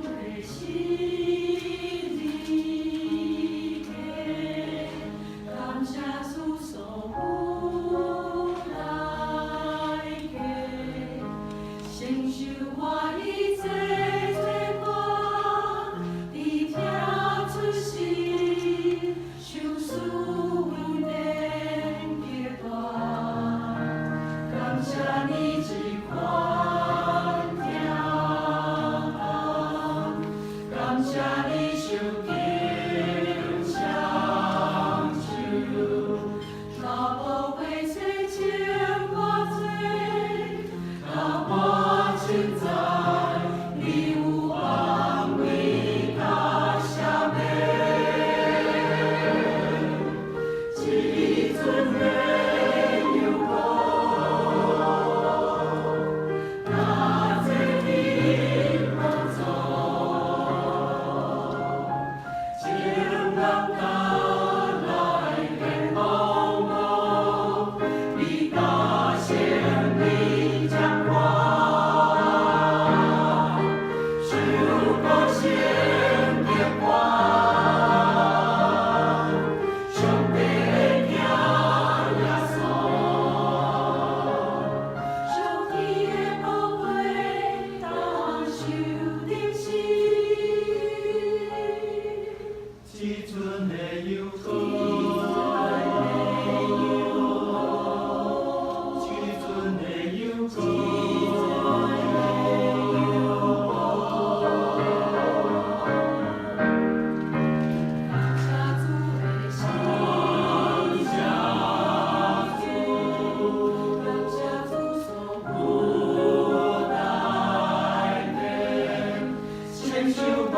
的十字架，感謝主所付代價，承受我一切罪過，佇遐出世，受死恩典極大，感謝你這款疼痛，感謝你受盡雙手，頭寶血洗清我罪，予我凊知你有安慰佮赦免，至尊的油膏，踏坐伫寶座，將人帶來的風暴，你大聲你掌管，受高升的冠，上帝的耶穌，上天的寶血當受釘死。至尊的油膏，至尊的油膏，感謝主的十字架，感謝主所付代價，承受我